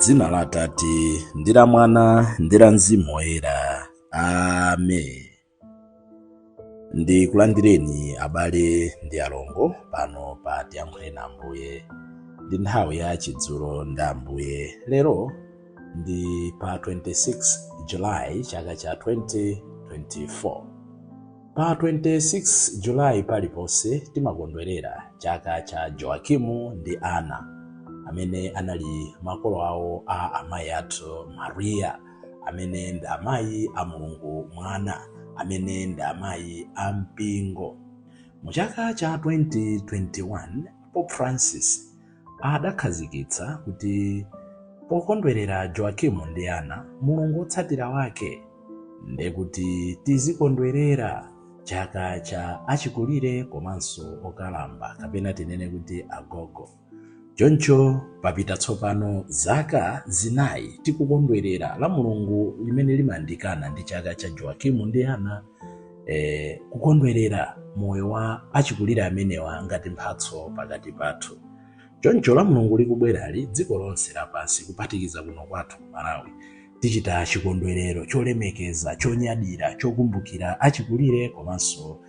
M'dzina la Atate, ndi la Mwana, ndi la Mzimu Woyera. Amen. Ndikulandireni abale ndi alongo pano pa Tiyankhule na Ambuye. Ndi nthawi ya chidzulo ndi Ambuye. Lero ndi pa 26 July chaka cha 2024. Pa 26 July paliponse timakondwerera chaka cha Joakimu ndi Ana, amene anali makolo awo a amayi athu Mariya, amene ndi amayi a Mulungu Mwana, amene ndi amayi a mpingo. Mu chaka cha 2021, Pope Francis adakhazikitsa kuti pokondwerera Joakimu ndi Ana, Mulungu wotsatira wake, ndekuti tizikondwerera chaka cha achikulire komanso okalamba, kapena tinene kuti agogo. Choncho papita tsopano zaka 4 tikukondwerera la Mulungu limene limayandikana ndi chaka cha Joakimu ndi Ana, kukondwerera moyo wa achikulire amenewa ngati mphatso pakati pathu. Choncho la Mulungu likubwerali, dziko lonse lapansi kuphatikiza kuno kwathu ku Malawi, tichita chikondwerero cholemekeza, chonyadira, chokumbukira achikulire komanso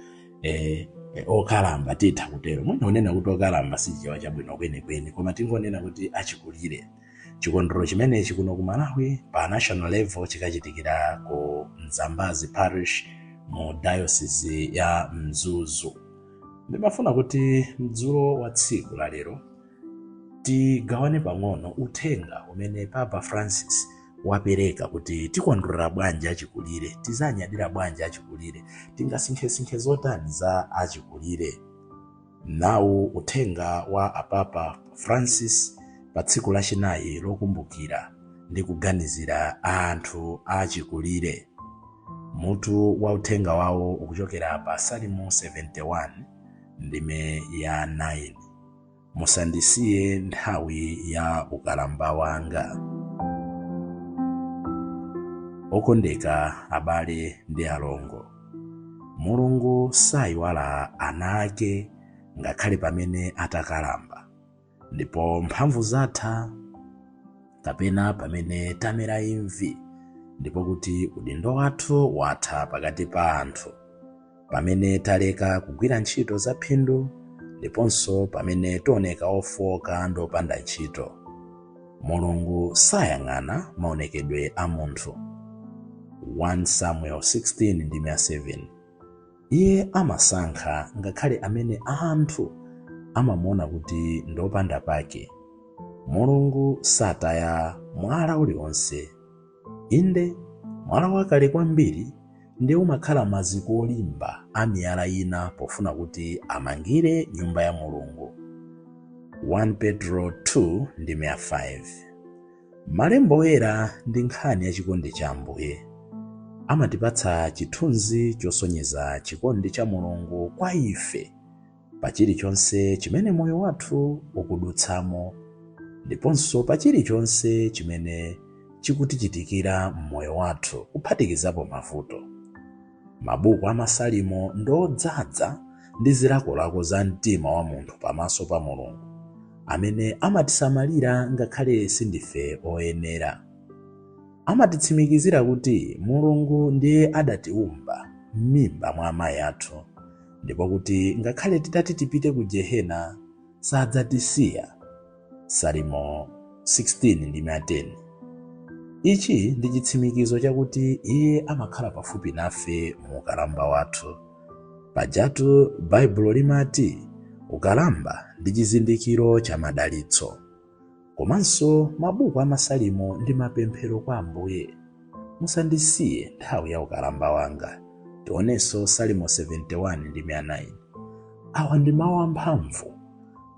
okalamba. Titha kutero, mwina kunena kuti okalamba si chichewa chabwino kwenikweni, koma tingonena kuti achikulire. Chikondwerero chimenechi kuno ku Malawi pa national level chikachitikira ku Mzambazi Parish mu diocese ya Mzuzu. Ndimafuna kuti mdzulo wa tsiku la lero tigawane pang'ono uthenga umene Papa Francis wapereka kuti tikondwerera bwanji achikulire, tizanyadira bwanji achikulire, tingasinkhesinkhe zotani za achikulire. Nawu uthenga wa apapa Francis pa tsiku lachinayi lokumbukira ndi kuganizira anthu achikulire. Mutu wa uthenga wawo ukuchokera pa Salimo 71 ndime ya 9. Musandisiye nthawi ya ukalamba wanga. Okondeka abale ndi alongo, Mulungu sayiwala ana ake ngakhale pamene atakalamba, ndipo mphamvu zatha kapena pamene tamera imvi, ndipo kuti udindo wathu watha pakati pa anthu, pamene taleka kugwira ntchito za phindu, ndiponso pamene tioneka ofowoka ndi opanda ntchito. Mulungu sayang'ana maonekedwe a munthu. 1 Samuel 16 ndime 7. Iye amasankha ngakhale amene anthu amamuona kuti ndopanda pake. Mulungu sataya mwala uliwonse. Inde, mwala wakale kwambiri ndiye umakhala maziko olimba a miyala ina pofuna kuti amangire nyumba ya Mulungu. 1 Petro 2 ndime 5. Malembo oyera ndi nkhani ya chikondi cha Ambuye. Amatipatsa chithunzi chosonyeza chikondi cha Mulungu kwa ife pa chilichonse chimene moyo wathu ukudutsamo, ndiponso pa chilichonse chimene chikutichitikira m'moyo wathu, kuphatikizapo mavuto. Mabuku a Masalimo ndi odzaza ndi zilakolako za mtima wa munthu pamaso pa Mulungu, amene amatisamalira ngakhale sindife oyenera. Amatitsimikizira kuti Mulungu ndiye adatiumba m'mimba mwa amayi athu, ndipo kuti ngakhale titati tipite ku jehena sadzatisiya. Salimo 16 ndime 10. Ichi ndi chitsimikizo chakuti iye amakhala pafupi nafe mu ukalamba wathu. Pajatu Baibulo limati ukalamba ndi chizindikiro cha madalitso. Komanso mabuku a Masalimo ndi mapemphero kwa Ambuye. Musandisiye nthawi ya ukalamba wanga. Tionenso Salimo 71 ndime 9. Awa ndi mawu amphamvu,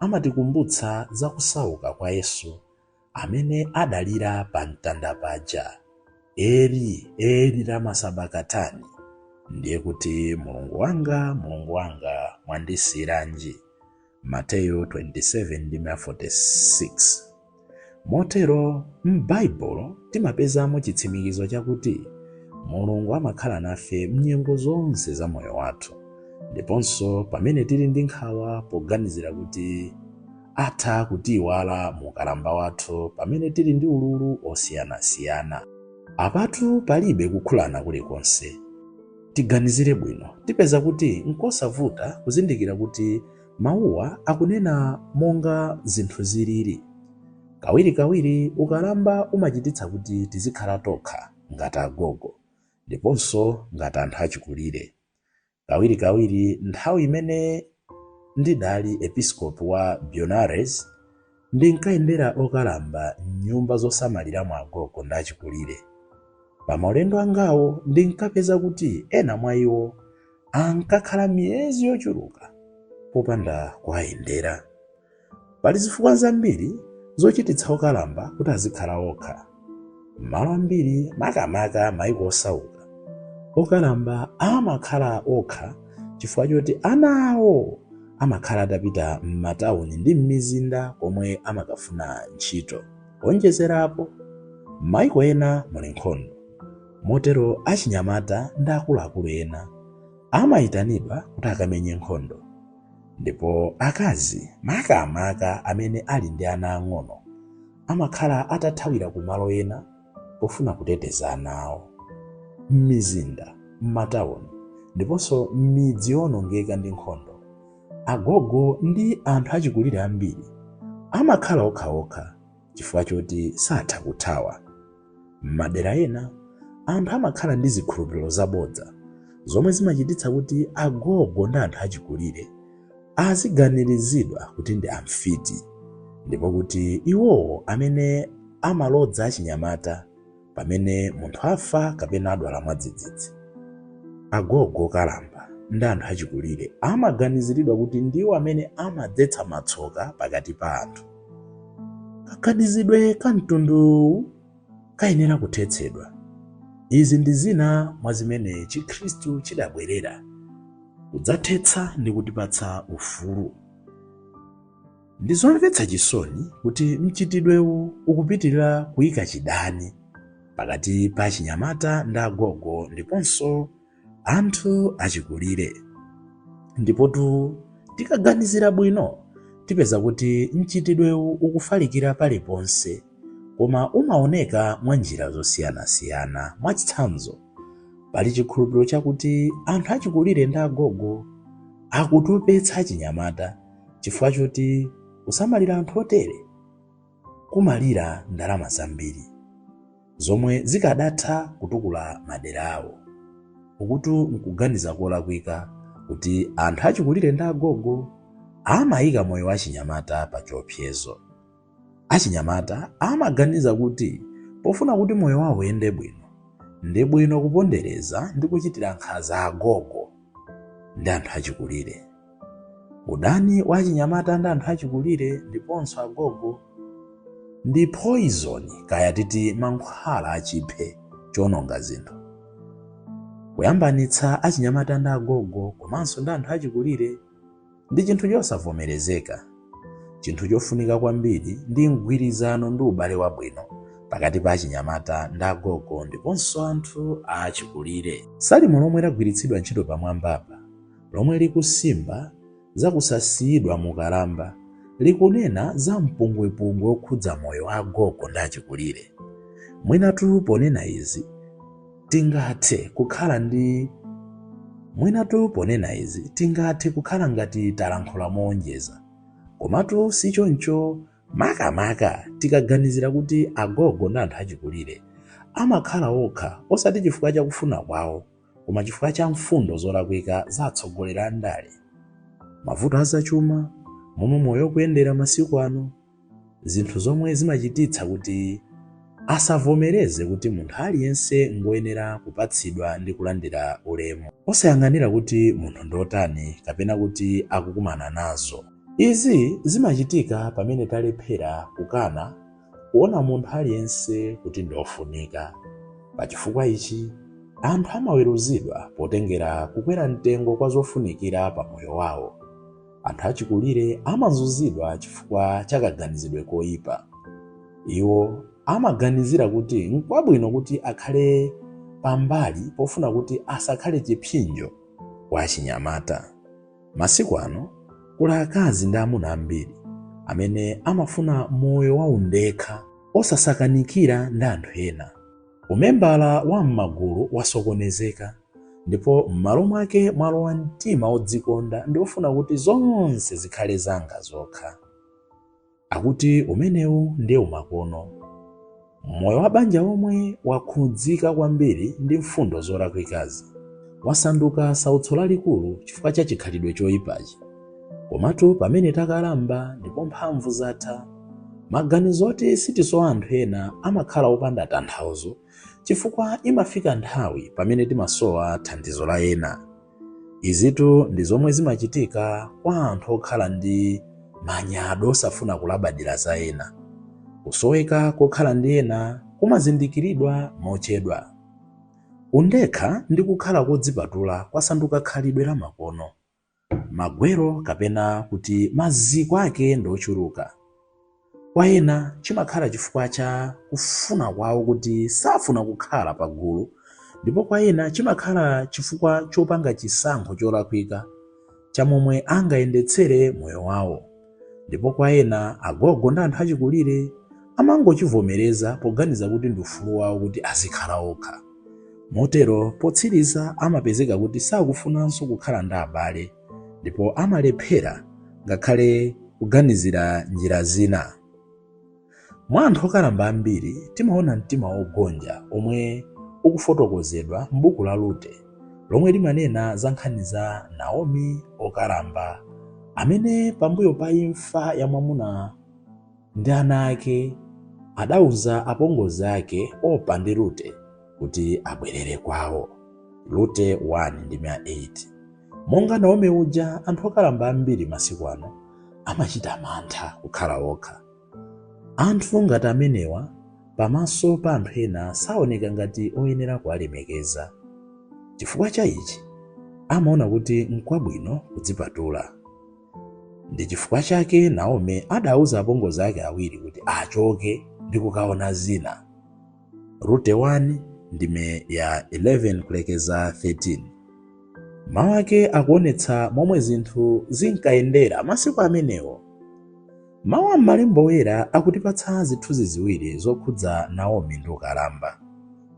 amatikumbutsa za kusauka kwa Yesu amene adalira pa mtanda paja, Eli, Eli lama sabakatani, ndiye kuti Mulungu wanga, Mulungu wanga, mwandisiyiranji. Mateyu 27 ndime 46. Motero m'Baibulo timapezamo chitsimikizo chakuti Mulungu amakhala nafe mnyengo zonse za moyo wathu, ndiponso pamene tili ndi nkhawa poganizira kuti Atha kutiiwala mu ukalamba wathu pamene tili ndi ululu osiyanasiyana. Apatu palibe kukhulana kulikonse. Tiganizire bwino, tipeza kuti nkosavuta kuzindikira kuti mawuwa akunena monga zinthu zilili. Kawirikawiri ukalamba umachititsa kuti tizikhala tokha ngati agogo ndiponso ngati anthu achikulire. Kawirikawiri nthawi imene ndidali episkopi wa Buenos ndinkayendera okalamba m'nyumba zosamaliramo agogo ndi achikulire. Pa maulendo angawo ndinkapeza kuti ena mwa iwo ankakhala miyezi yochuluka popanda kuwayendera. Pali zifukwa zambiri zochititsa okalamba kuti azikhala okha. M'malo ambiri, makamaka maiko osauka, okalamba amakhala okha chifukwa choti ana awo amakhala atapita m'matawuni ndi m'mizinda komwe amakafuna ntchito. Kuonjezerapo, m'maiko ena muli nkhondo, motero achinyamata ndi akuluakulu ena amayitanidwa kuti akamenye nkhondo. Ndipo akazi, makamaka amene ali ndi ana ang'ono, amakhala atathawira kumalo ena pofuna kuteteza ana awo. M'mizinda, m'matawuni, ndiponso m'midzi yowonongeka ndi nkhondo, agogo ndi anthu achikulire ambiri amakhala okhaokha chifukwa choti satha kuthawa. M'madera ena, anthu amakhala ndi zikhulupiriro zabodza zomwe zimachititsa kuti agogo ndi anthu achikulire aziganirizidwa kuti ndi amfiti ndipo kuti iwowo amene amalodza achinyamata pamene munthu afa kapena adwala mwadzidzidzi. Agogo okalamba ndi anthu achikulire amaganiziridwa kuti ndiwo amene amadzetsa matsoka pakati pa anthu. Kaganizidwe ka mtunduwu kayenera kuthetsedwa. Izi ndi zina mwa zimene Chikhristu chidabwerera kudzathetsa ndi kutipatsa ufulu. Ndi zomvetsa chisoni kuti mchitidwewu ukupitirira kuyika chidani pakati pa achinyamata ndi agogo ndiponso anthu achikulire. Ndipotu tikaganizira bwino tipeza kuti mchitidwewu ukufalikira paliponse koma umaoneka mwa njira zosiyanasiyana. Mwachitsanzo, pali chikhulupiriro chakuti anthu achikulire ndi agogo akutopetsa achinyamata chifukwa choti kusamalira anthu otere kumalira ndalama zambiri zomwe zikadatha kutukula madera awo. Ukutu nkuganiza kolakwika kuti anthu achikulire ndi agogo amayika moyo wa achinyamata pa chiopsezo. Achinyamata amaganiza kuti pofuna kuti moyo wawo uyende bwino, ndi bwino kupondereza ndi kuchitira nkhanza agogo ndi anthu achikulire. Udani wa achinyamata ndi anthu achikulire ndiponso agogo ndi poison, kaya titi mankhwala achiphe chononga zinthu. Kuyambanitsa achinyamata ndi agogo komanso ndi anthu achikulire ndi chinthu chosavomerezeka. Chinthu chofunika kwambiri ndi mgwirizano ndi ubale wabwino pakati pa achinyamata ndi agogo ndiponso anthu achikulire. Salimo lomwe lagwiritsidwa ntchito pamwambapa, lomwe likusimba za kusasiyidwa mukalamba, likunena za mpungwepungwe wokhudza moyo wa agogo ndi achikulire. Mwinatu ponena izi tingathe kukhala ndi mwinatu ponena izi tingathe kukhala ngati talankhula moonjeza, komatu si choncho, makamaka tikaganizira kuti agogo ndi anthu achikulire amakhala okha osati chifukwa chakufuna kwawo koma chifukwa cha mfundo zolakwika za atsogoleri a ndale, mavuto azachuma, momwe moyo ukuyendera masiku ano, zinthu zomwe zimachititsa kuti asavomereze kuti munthu aliyense ngoyenera kupatsidwa ndi kulandira ulemu, osayang'anira kuti munthu ndotani kapena kuti akukumana nazo. Izi zimachitika pamene talephera kukana kuona munthu aliyense kuti ndofunika. Pachifukwa ichi, anthu amaweruzidwa potengera kukwera mtengo kwa zofunikira pa moyo wawo. Anthu achikulire amazunzidwa chifukwa cha kaganizidwe koyipa. Iwo amaganizira kuti nkwabwino kuti akhale pambali pofuna kuti asakhale chipsinjo kwa achinyamata. Masiku ano kuli akazi ndi amuna ambiri amene amafuna moyo waundekha osasakanikira ndi anthu ena. Umembala wa m'magulu wasokonezeka ndipo m'malo mwake mwalowa mtima wodzikonda ndi wofuna kuti zonse zikhale zanga zokha. Akuti umenewu ndiye umakono. Moyo wa banja omwe wakhudzika kwambiri ndi mfundo zolakwikazi wasanduka sautso lalikulu chifukwa cha chikhalidwe choyipachi. Komatu pamene takalamba ndipo mphamvu zatha, maganizo oti sitisowa anthu ena amakhala opanda tanthauzo chifukwa imafika nthawi pamene timasowa thandizo la ena. Izitu ndi zomwe zimachitika kwa anthu okhala ndi manyado osafuna kulabadira za ena. Kusoweka kokhala ndi ena kumazindikiridwa mochedwa. Undekha ndi kukhala kodzipatula kwasanduka khalidwe la makono. Magwero kapena kuti maziko ake ndi ochuluka. Kwa ena chimakhala chifukwa cha kufuna kwawo kuti safuna kukhala pagulu, ndipo kwa ena chimakhala chifukwa chopanga chisankho cholakwika cha momwe angayendetsere moyo wawo, ndipo kwa ena agogo ndi anthu achikulire amangochivomereza poganiza kuti ndi ufulu wawo kuti azikhala okha. Motero potsiriza amapezeka kuti sakufunanso kukhala ndi abale ndipo amalephera ngakhale kuganizira njira zina. Mwa anthu okalamba ambiri timaona mtima wogonja omwe ukufotokozedwa m'buku la Rute lomwe limanena za nkhani za Naomi okalamba amene pambuyo pa imfa ya mwamuna ndi ana ake adauza apongozi ake Opa ndi Rute kuti abwerere kwawo. Rute 1 ndi 8. Monga Naomi uja, anthu okalamba ambiri masiku ano amachita mantha kukhala okha. Anthu ngati amenewa pamaso pa anthu ena saoneka ngati oyenera kuwalemekeza. Chifukwa cha ichi amaona kuti nkwabwino kudzipatula. Ndi chifukwa chake Naomi adauza apongozi ake awiri kuti achoke ndi kukaona zina. Rute 1 ndime ya 11 kulekeza 13. Mawu ake akuonetsa momwe zinthu zinkayendera masiku amenewo. Mawu a m'Malemba Oyera akutipatsa zithunzi ziwiri zokhudza Naomi ndi ukalamba.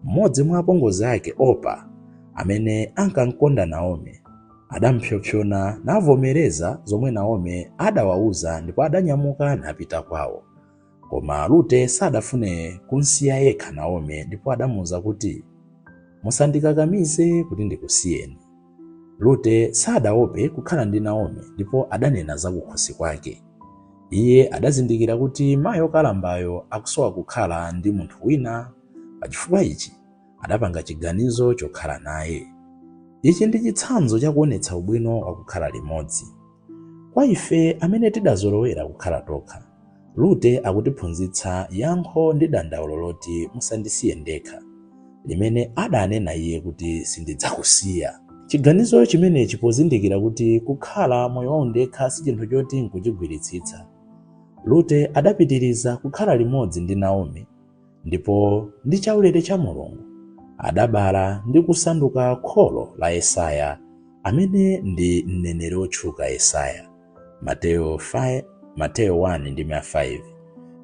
Mmodzi mwa apongozi ake, Opa, amene ankamkonda Naomi, adampsompsona navomereza zomwe Naomi adawauza ndipo adanyamuka napita kwawo. Koma Rute sadafune kumsiya yekha Naomi ndipo adamuwuza kuti, Musandikakamize kuti ndikusiyeni. Rute sadaope kukhala ndi Naomi ndipo adanena za kukhosi kwake. Iye adazindikira kuti mayi okalambayo akusowa kukhala ndi munthu wina. Pa chifukwa ichi adapanga chiganizo chokhala naye. Ichi ndi chitsanzo chakuonetsa ubwino wa kukhala limodzi. Kwa ife amene tidazolowera kukhala tokha, Rute akutiphunzitsa yankho ndi dandaulo loti musandisiye ndekha, limene adanena iye kuti sindidzakusiya. Chiganizo chimenechi pozindikira kuti kukhala moyo waundekha si chinthu choti nkuchigwiritsitsa, Rute adapitiriza kukhala limodzi ndi Naomi ndipo ndi chaulere cha Mulungu adabala ndi kusanduka kholo la Yesaya amene ndi mneneri wotchuka Yesaya. Mateyo 5, Mateyo 1 ndi 5.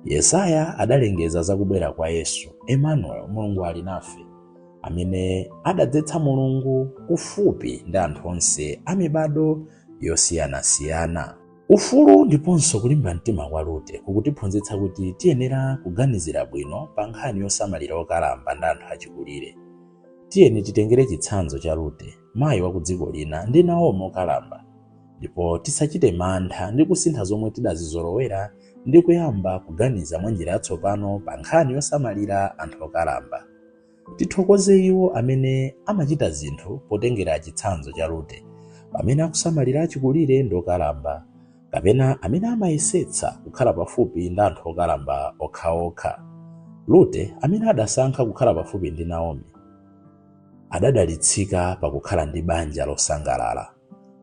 Yesaya adalengeza za kubwera kwa Yesu, Emmanuel, Mulungu ali nafe, amene adadzetsa Mulungu kufupi ndi anthu onse a mibado yosiyanasiyana. Ufulu ndiponso kulimba mtima kwa Rute kukutiphunzitsa kuti tiyenera kuganizira bwino pa nkhani yosamalira okalamba ndi anthu achikulire. Tiyeni titengere chitsanzo cha Rute, mayi wa ku dziko lina, ndi Naomi okalamba, ndipo tisachite mantha ndi kusintha zomwe tidazizolowera ndi kuyamba kuganiza mwa njira yatsopano pa nkhani yosamalira anthu okalamba. Tithokoze iwo amene amachita zinthu potengera chitsanzo cha Rute pamene akusamalira achikulire ndi okalamba, kapena amene amayesetsa kukhala pafupi ndi anthu okalamba okhaokha. Rute, amene adasankha kukhala pafupi ndi Naomi, adadalitsika pakukhala ndi banja losangalala.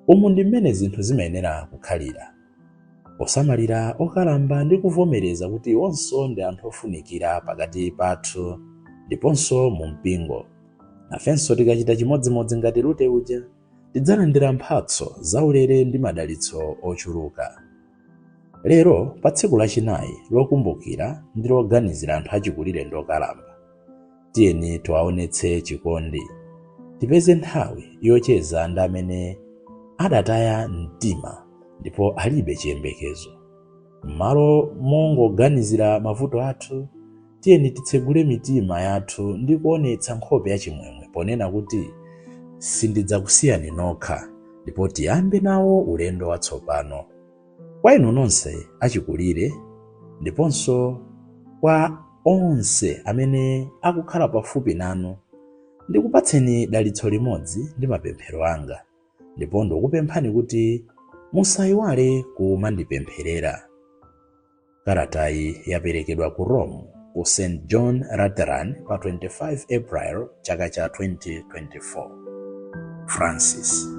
Umu ndi mmene zinthu zimayenera kukhalira. Posamalira okalamba ndi kuvomereza kuti iwonso ndi anthu ofunikira pakati pathu ndiponso mu mpingo. Nafenso tikachita chimodzimodzi ngati Rute uja, tidzalandira mphatso zaulere ndi madalitso ochuluka. Lero pa tsiku lachinayi lokumbukira ndi loganizira anthu achikulire ndi okalamba, tiyeni tiwaonetse chikondi, tipeze nthawi yocheza ndi amene adataya mtima ndipo alibe chiyembekezo. M'malo mongoganizira mavuto athu, tiyeni titsegule mitima yathu ndi kuonetsa nkhope yachimwemwe ponena kuti sindidzakusiyani nokha, ndipo tiyambe nawo ulendo watsopano. Kwa inu nonse achikulire ndiponso kwa onse amene akukhala pafupi nanu, ndikupatseni dalitso limodzi ndi mapemphero anga, ndipo ndikupemphani kuti musayiwale kumandipempherera. Kalatayi yaperekedwa ku Rome ku St John Lateran pa 25 April chaka cha 2024. Francis.